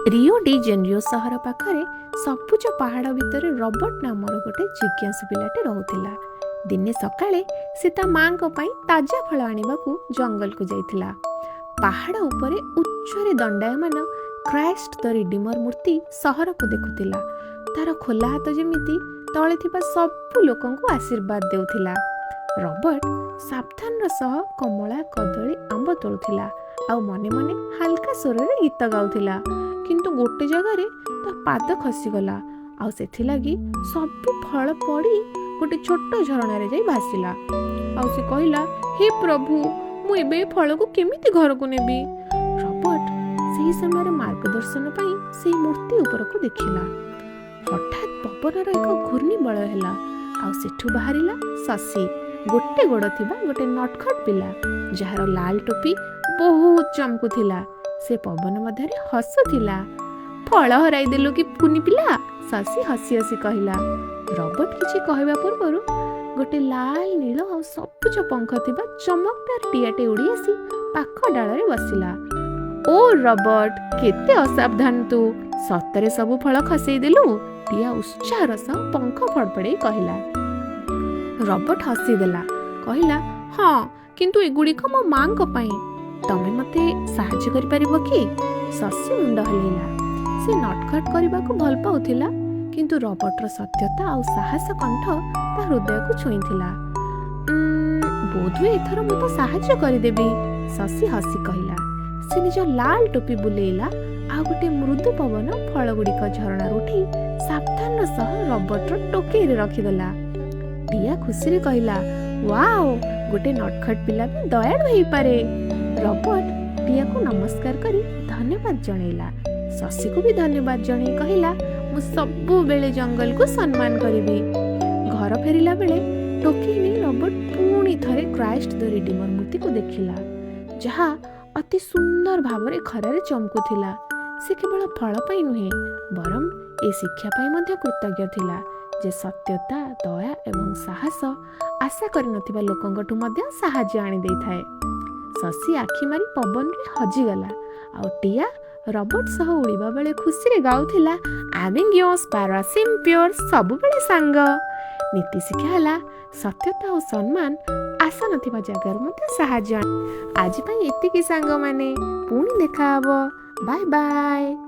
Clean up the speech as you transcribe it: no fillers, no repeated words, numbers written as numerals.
Rio de Janeiro ସହର ପାଖରେ ସବୁଜ ପାହାଡ଼ ଭିତରେ ରବର୍ଟ ନାମର ଗୋଟେ ଜିଜ୍ଞାସୁ ପିଲାଟେ ରହୁଥିଲା। ଦିନେ ସକାଳେ ସେ ତା ମାଙ୍କ ପାଇଁ ତାଜା ଫଳ ଆଣିବାକୁ ଜଙ୍ଗଲକୁ ଯାଇଥିଲା। ପାହାଡ଼ ଉପରେ ଉଚ୍ଚରେ ଦଣ୍ଡାୟମାନ କ୍ରାଇଷ୍ଟ ଦ ରିଡିମର ମୂର୍ତ୍ତି ସହରକୁ ଦେଖୁଥିଲା। ତାର ଖୋଲା ହାତ ଯେମିତି ତଳେ ଥିବା ସବୁ ଲୋକଙ୍କୁ ଆଶୀର୍ବାଦ ଦେଉଥିଲା। ରବର୍ଟ ସାବଧାନର ସହ କମଳା, କଦଳୀ, ଆମ୍ବ ତୋଳୁଥିଲା ଆଉ ମନେ ମନେ ହାଲକା ସ୍ୱରରେ ଗୀତ ଗାଉଥିଲା। କିନ୍ତୁ ଗୋଟେ ଜାଗାରେ ତା ପାଦ ଖସିଗଲା ଆଉ ସେଥିଲାଗି ସବୁ ଫଳ ପଡ଼ି ଗୋଟେ ଛୋଟ ଝରଣାରେ ଯାଇ ଭାସିଲା। ଆଉ ସେ କହିଲା, "ହେ ପ୍ରଭୁ, ମୁଁ ଏବେ ଏ ଫଳକୁ କେମିତି ଘରକୁ ନେବି?" ରବର୍ଟ ସେହି ସମୟରେ ମାର୍ଗଦର୍ଶନ ପାଇଁ ସେହି ମୂର୍ତ୍ତି ଉପରକୁ ଦେଖିଲା। ହଠାତ୍ ପବନର ଏକ ଘୂର୍ଣ୍ଣିବଳୟ ହେଲା ଆଉ ସେଠୁ ବାହାରିଲା ଶଶୀ, ଗୋଟେ ଗୋଡ଼ ଥିବା ଗୋଟେ ନଟଖଟ ପିଲା, ଯାହାର ଲାଲ ଟୋପି ବହୁତ ଚମକୁଥିଲା। ସେ ପବନ ମଧ୍ୟରେ ହସୁଥିଲା। "ଫଳ ହରାଇ ଦେଲୁ କି କୁନି ପିଲା?" ଶଶୀ ହସି ହସି କହିଲା। ରବର୍ଟ କିଛି କହିବା ପୂର୍ବରୁ ଗୋଟେ ଲାଲ, ନୀଳ ଆଉ ସବୁଜ ପଙ୍ଖ ଥିବା ଚମକଦାର ଟିଆଟେ ଉଡ଼ି ଆସି ପାଖ ଡାଳରେ ବସିଲା। "ଓ ରବର୍ଟ, କେତେ ଅସାବଧାନ ତୁ! ସତରେ ସବୁ ଫଳ ଖସେଇ ଦେଲୁ!" ଟିଆ ଉତ୍ସାହର ସହ ପଙ୍ଖ ଫଡ଼ଫଡ଼େଇ କହିଲା। ରବର୍ଟ ହସିଦେଲା, କହିଲା, "ହଁ, କିନ୍ତୁ ଏଗୁଡ଼ିକ ମୋ ମାଙ୍କ ପାଇଁ। ତମେ ମୋତେ ସାହାଯ୍ୟ କରିପାରିବ କି?" ଶଶୀ ମୁଣ୍ଡ ହଲେଇଲା। ସେ ନଟଖଟ କରିବାକୁ ଭଲ ପାଉଥିଲା, କିନ୍ତୁ ରବର୍ଟର ସତ୍ୟତା ଆଉ ସାହସ କଣ୍ଠ ତା ହୃଦୟକୁ ଛୁଇଁଥିଲା। "ବୋଧହୁଏ ଏଥର ମୁଁ ତ ସାହାଯ୍ୟ କରିଦେବି," ଶଶୀ ହସି କହିଲା। ସେ ନିଜ ଲାଲ ଟୋପି ବୁଲେଇଲା ଆଉ ଗୋଟେ ମୃଦୁ ପବନ ଫଳଗୁଡ଼ିକ ଝରଣାରୁ ଉଠି ସାବଧାନର ସହ ରବର୍ଟର ଟୋକେଇରେ ରଖିଦେଲା। ଟିଆ ଖୁସିରେ କହିଲା, "ୱାଓ, ଗୋଟେ ନଟଖଟ ପିଲା ବି ଦୟାଳୁ ହେଇପାରେ!" ରବର୍ଟ ଟିଆକୁ ନମସ୍କାର କରି ଧନ୍ୟବାଦ ଜଣେଇଲା। ଶଶୀକୁ ବି ଧନ୍ୟବାଦ ଜଣେଇ କହିଲା, "ମୁଁ ସବୁବେଳେ ଜଙ୍ଗଲକୁ ସମ୍ମାନ କରିବି।" ଘର ଫେରିଲା ବେଳେ ଟୋକେଇ ନେଇ ରବର୍ଟ ପୁଣି ଥରେ କ୍ରାଇଷ୍ଟ ଦ ରିଡିମର ମୂର୍ତ୍ତିକୁ ଦେଖିଲା, ଯାହା ଅତି ସୁନ୍ଦର ଭାବରେ ଖରାରେ ଚମକୁଥିଲା। ସେ କେବଳ ଫଳ ପାଇଁ ନୁହେଁ, ବରଂ ଏ ଶିକ୍ଷା ପାଇଁ ମଧ୍ୟ କୃତଜ୍ଞ ଥିଲା ଯେ ସତ୍ୟତା, ଦୟା ଏବଂ ସାହସ ଆଶା କରିନଥିବା ଲୋକଙ୍କଠୁ ମଧ୍ୟ ସାହାଯ୍ୟ ଆଣିଦେଇଥାଏ। ଶଶୀ ଆଖି ମାରି ପବନରେ ହଜିଗଲା ଆଉ ଟିଆ ରବର୍ଟ ସହ ଉଡ଼ିବା ବେଳେ ଖୁସିରେ ଗାଉଥିଲା, "ଆମିଗୋସ୍ ପାରା ସିମ୍ପ୍ରେ", ସବୁବେଳେ ସାଙ୍ଗ। ନୀତି ଶିକ୍ଷା ହେଲା, ସତ୍ୟତା ଓ ସମ୍ମାନ ଆଶା ନଥିବା ଜାଗାରୁ ମଧ୍ୟ ସାହାଯ୍ୟ ଆଣେ। ଆଜି ପାଇଁ ଏତିକି ସାଙ୍ଗମାନେ, ପୁଣି ଦେଖାହବ। Bye bye.